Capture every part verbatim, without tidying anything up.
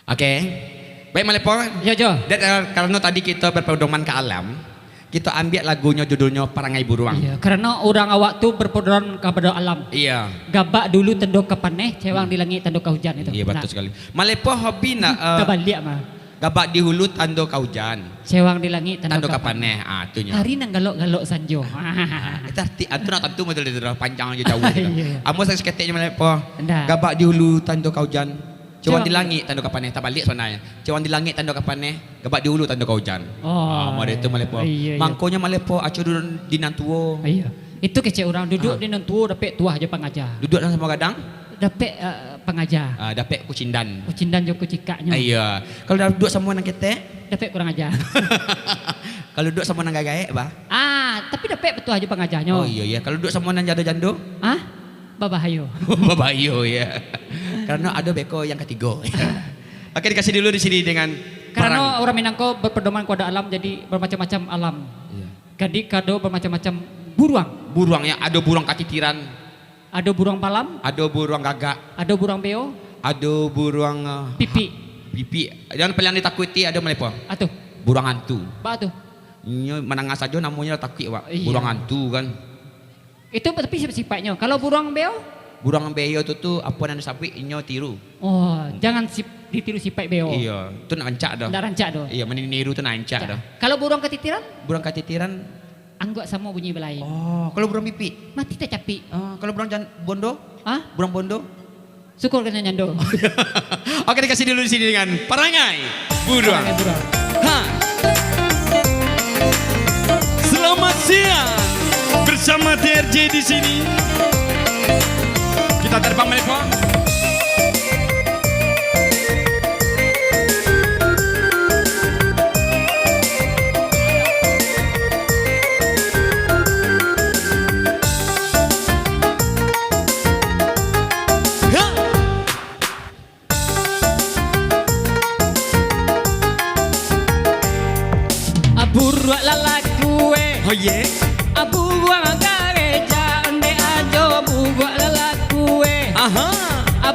Oke. Baik, Malepo. Yo, Jo. Dan, eh, karano tadi kito berpedoman ka alam, kito ambiak lagunyo, judulnyo Parangai Buruang. Iyo, karano urang awak tu berpedoman kapado alam. Iyo. Gabak di hulu tando ka paneh, cewang di langik tando ka hujan itu. Iyo, batua sakali. Malepo hobi nak, eh, tabaliak mah. Gabak di hulu tando ka hujan. Cewang di langik tando ka paneh. Ah, tu nyo. Hari nan galok-galok sanjo. Ah, itu arti, ah, tu nak tantu model itu dah, panjang jo jauah gitu. Iyo, iyo. Ambo saketek je, Malepo. Ndak. Gabak di hulu tando ka hujan. Cewang di langik tando ka paneh, tabaliak sabananyo. Cewang di langik tando ka paneh, gabak di hulu tando ka hujan. Oh. Ah, model itu, Malepo. Iyo, iyo. Mangkonyo, Malepo, aco duduak di nan tuo. Iyo. Itu kecek urang, duduak di nan tuo dapek tuah jo pangaja. Duduak dalam samo gadang? Dapek, eh, pangaja. Ah, dapek kucindan. Kucindan jo kucikaknyo. Ah, iyo. Kalau duduak samo nan ketek? Dapek kurang aja. Kalau duduak samo nan gagaek, bah? Ah, tapi dapek patuah jo pangajanyo. Oh, iyo, iyo. Kalau duduak samo nan jando-jando? Ah? Babahayo. Babahayo, ya. Karano ado beko yang katigo. Oke, dikasih dulu di sini dengan karano parang. Urang Minang ko berpedoman kepada alam, jadi bermacam-macam alam. Iya. Jadi kado bermacam-macam buruang. Buruang, ya, ado buruang katitiran. Ado buruang palam. Ado buruang gagak. Ado buruang beo. Ado buruang, eh, pipik. Pipik. Yang paling ditakuti ado, Malepo? Atu. Buruang hantu. Ba tu. Inyo mandanga sajo namonyo lah takuik, Wak. Iya. Buruang hantu kan. Itu tapi sip-, sipaiknyo. Kalau buruang beo? Buruang beo tu, tu apo nan disabuik inyo tiru. Oh, jangan sip-, ditiru sipaik beo. Iya, tu nak rancak doh. Ndak rancak doh. Iya, meniru tu nak rancak doh. Kalau buruang katitiran? Buruang katitiran. Angguak samo bunyi balain. Oh, kalau buruang pipik? Mati tacapik. Oh, kalau buruang jan-, bondo? Hah? Buruang bondo? Syukur kena nyando. Oke, dikasih dulu di sini dengan Parangai Buruang. Parangai Buruang. Ha. Selamat siang bersama T R J di sini. Kita terbang, Malepo. Buruak lalaku, eh. Oh, yeah. Buruang gareja, onde ajo buruak lalaku, eh. Aha.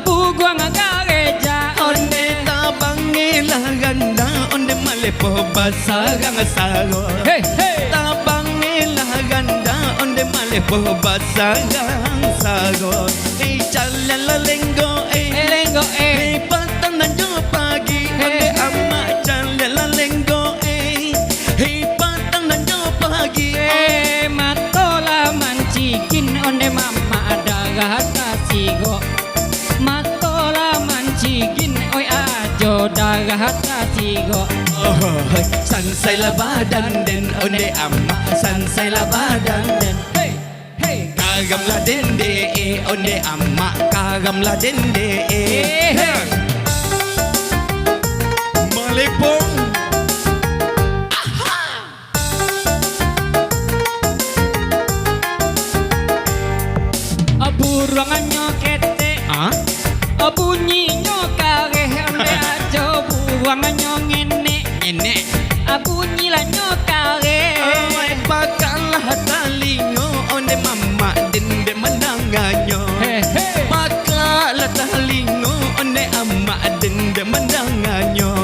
Buruang gareja, onde tabang lah ganda, onde Malepo basarang saro. Hey, hey. Tabang lah ganda, onde Malepo basarang saro. Eh, caliak lah lenggo, eh. Eh, lenggo, eh. Eh, patang nan jo pagi, eh, onde amak caliak lah lenggo, eh. Eh, patang nan jo pagi, eh. Mato lah mancigin, onde mamak darah tasigok. Mato lah mancigin, oi ajo darah tasigok. Oh, sansai lah badanden, onde amak, sansai lah badanden. Hey, hey. Karam lah dende, eh, onde amak, karam lah dende, eh. Eh, hey. Malepo. Aha. Buruangnyo ketek. Ah? Bunyinyo kareh, onde ajo buruangnyo ngenek. Ngenek. Bunyi lah nyo kareh. Oi, pakalah talingo, onde mamak dende mandanganyo. He, he. Pakalah talingo, onde amak dende mandanganyo.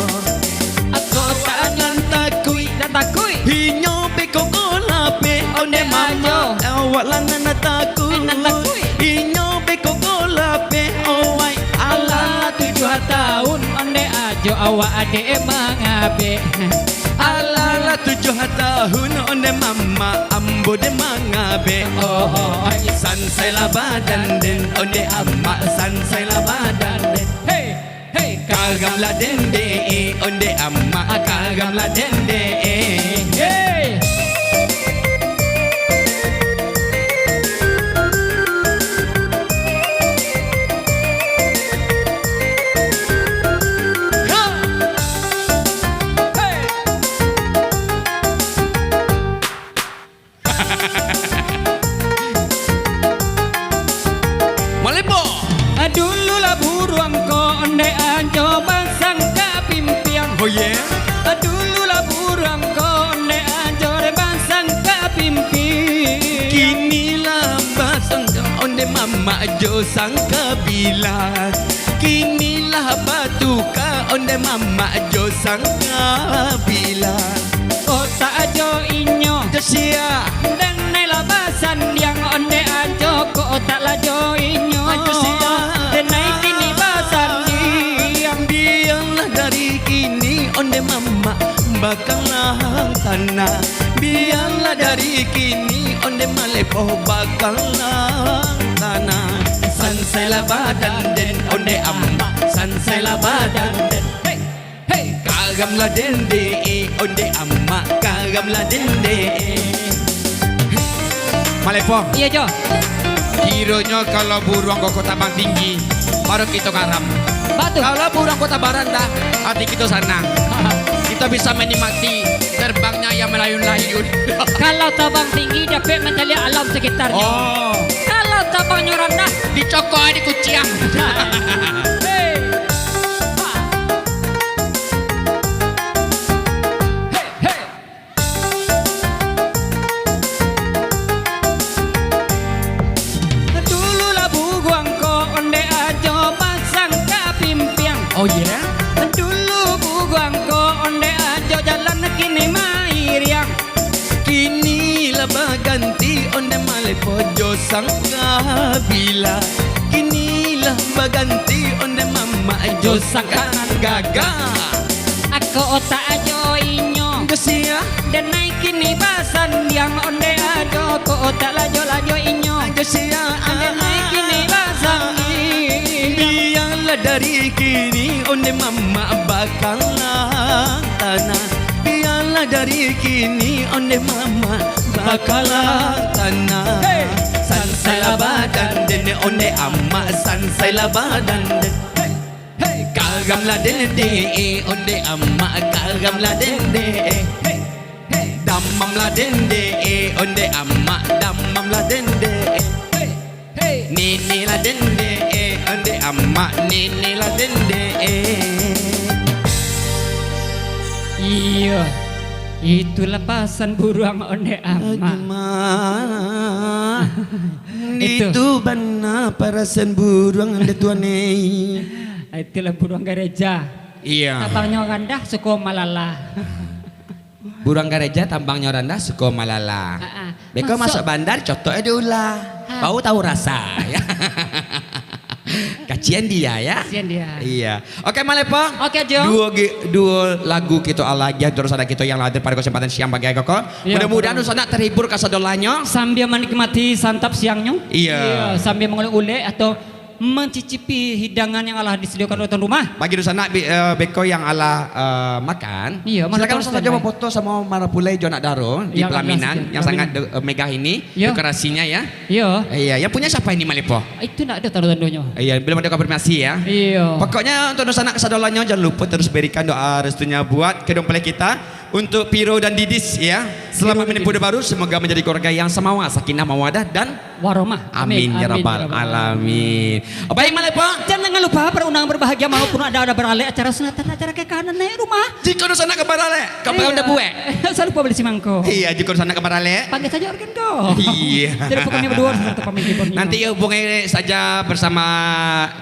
Ako tangan takuik. Dak takuik. Inyo beko ko lapeh, onde mamak, awak lah nan takuik. Nan takuik. Inyo beko ko lapeh, owai. Alah tujuah tahun, onde ajo awak dek mangabek. Alah lah tujuah tahun, onde mamak, ambo dek mangabek. Oh, oh, oh. Sansai lah badanden, onde amak, sansai lah badanden. Hey! Hey, karam lah dende, eh, onde amak, karam lah dende, eh. Hey. Ha. Hey. Malepo. Dulu lah buruang ko, onde ajo basangka pimpiang. Oh, yeah? Dulu lah buruang Mak jo sangkabila, kini lah batuka onde mamak jo sangkabila. Otak jo inyo jo sia, denai lah basandiang, onde ajo ko otak lah jo inyo. Ajo sia, denai kini basandiang. Bialah dari kini onde mamak bakalang tanah. Bialah dari kini onde malepoh bakalang tanah. Sansai lah badan den onde amak, sansai lah badan den. Hei, hei. Karam lah den de, eh, onde amak, karam lah den de, eh. Malepoh. Iyo, Jo. Kironyo kalau buruang koko tabang tinggi, baru kito karam. Batua. Kalau buruang koko tabang randah, hati kito sanang. Kito bisa menikmati terbangnya yang melayun-layun. Kalau tabang tinggi, dapek mancaliak alam sekitarnyo. Oh. Kalau tabangnyo randah, dicokok ai di kuciang. Hei. Ha. Hei, hei. Dulu lah buruang ko onde ajo basangka pimpiang. Oh, iyo? Dulu buruang ko onde ajo jalan, kini mairiang. Kini lah baganti onde malepoh jo sangkabila. Kini lah baganti onde mamak jo sangka nan gagah. Ako otak ajo inyo. Gasiah. Denai kini basandiang, onde ajo ko otak lajo-lajo inyo. Gasiah. Denai kini basandiang. Bialah dari kini onde mamak bakalang tanah. Bialah dari kini onde mamak bakalang tanah. Hei. Sansai lah badan den onde amak, sansai lah badan den. Hei. Hei. Karam lah den de, eh, onde amak, karam lah den de, eh. Hei. Hei. Damam lah den de, eh, onde amak, damam lah den de, eh. Hei. Hei. Nini lah den de, eh, onde amak, nini lah den de, eh. Iyo. Itulah pasan buruang onde amak. Amak. Itu. Itu bana parasan buruang onde tuan, eh. Itulah buruang gareja. Iya. Tabangnyo randah, suko malala. Buruang gareja, tabangnyo randah, suko malala. Ha, ha. Beko masuk bandar, cotok e di ulah. Ha. Baru tahu rasa, ya. Kacian dia, ya. Kacian dia. Iya. Oke, Malepoh. Oke, Jo. Duo gi-, duo lagu kito alah agiah untuak dunsanak kito yang lah hadir pado kesempatan siang pagi hari koko. Iya, mudah-mudahan betul. Dunsanak terhibur kasadolanyo. Sambil menikmati santap siangnyo. Iya. Iya, sambil mengulek-ulek atau mencicipi hidangan yang alah disediakan oleh tuan rumah. Bagi dunsanak bi-, eh, beko yang alah, eh, makan, iya, silakan langsung sajo bafoto samo Marapulai jo Nak Daro di pelaminan yang sangat de-, eh, megah ini, iya, dekorasinya, ya. Iya. Iya, yang punya siapa ini, Malepoh? Itu ndak ada tanda-tandanya. Iya, belum ada konfirmasi, ya. Iya. Pokoknya untuk dunsanak kasadolanyo, jangan lupa terus berikan doa restunya buat kedua mempelai kita. Untuk Piro dan Didis, ya. Selamat menempuh hidup baru, semoga menjadi keluarga yang samawa, sakinah, mawadah, dan warahmah. Amin, ya rabbal alamin. Baik, Malepoh. Jangan lupa para undangan berbahagia, maupun ada, ada baralek acara sunatan, acara kekahanan naik rumah. Jiko dunsanak ka baralek, ka baralek. Iya. Jangan lupa beli simangko. Iya, jiko dunsanak ka baralek. Panggil saja organ ko. Iya. Jadi pokoknya berdua satu pemain keyboard. Nanti hubungi saja bersama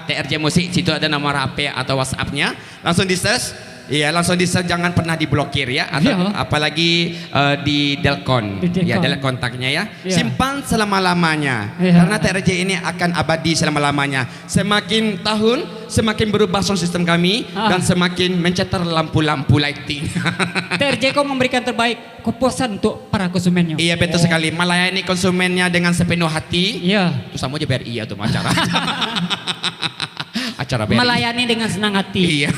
T R J Musik, situ ada nomor H P atau WhatsApp-nya. Langsung di-search. Iya, langsung di-search, jangan pernah diblokir, ya. Atau iya. Apalagi, eh, di-delete. Di-delete. Ya, delete kontaknya, ya. Iya. Simpan selama-lamanya. Iya. Karena T R J ini akan abadi selama-lamanya. Semakin tahun, semakin berubah sound system kami, ah, dan semakin mencetar lampu-lampu lighting. T R J ko memberikan terbaik, kepuasan untuk para konsumennya. Iya, betul sekali. Melayani konsumennya dengan sepenuh hati. Iya. Itu sama aja B R I atau acara. Acara B R I. Melayani dengan senang hati. Iya.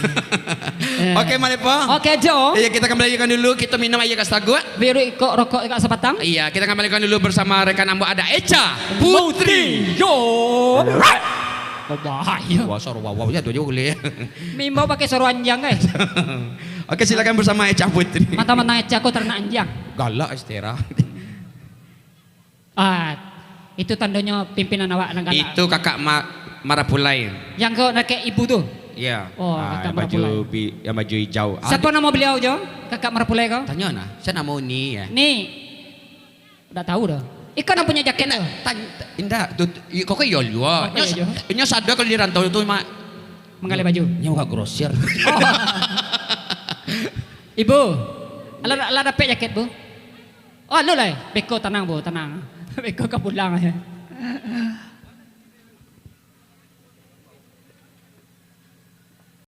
Eh. Oke, Malepoh. Oke, Jo. Iya, kita kembalikan dulu. Kita minum air ka saguak. Biru ikok rokok ikok sapatang. Iya, kita kembalikan dulu bersama rekan ambo ada Echa Putri. Yo. Bahaya. Wah, suara wawa ya, tu juga boleh. Mimbau pakai suara anjang, guys. Oke, silakan bersama Echa Putri. Mata-mata Echa ko ternak anjang. Galak, Estera. Ah, itu tandonyo pimpinan awak nan galak. Itu kakak Ma-, Marapulai. Yang kau nak ibu tu? Iya. Oh, ah, kakak baju Marapulai. Bi-, yang baju hijau. Ah, siapa di- nama beliau, Jo? Kakak Marapulai kau? Tanya nah. Saya nama Uni, ya. Ni. Tak tahu dah. Iko nan punyo jaket tu? Indak, tu, tu, i- kok iyo jua. Oh, kok iyo jua. Nyo sado kalau di rantau tu, Mak. Manggaleh baju. Nyo buka grosir. Ibu, lah, lah dapek jaket, Bu? Oh, anu lah. Beko, tanang, Bu, tanang. Beko ka pulang.